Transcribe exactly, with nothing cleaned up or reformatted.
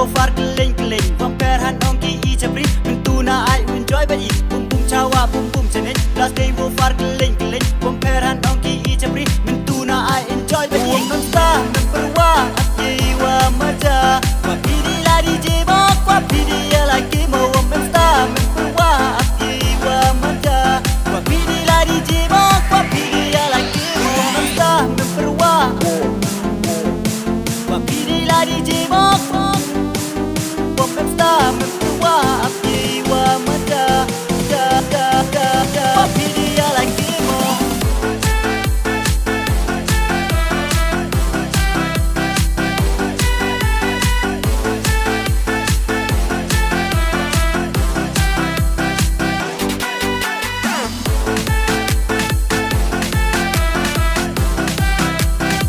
Wo far kylling kylling, bym pher han ong ki i chapri. Mynta na ai un joi ba i, bum bum chawa, bum bum chane. Last day wo far kylling kylling, bym pher han ong ki i chapri.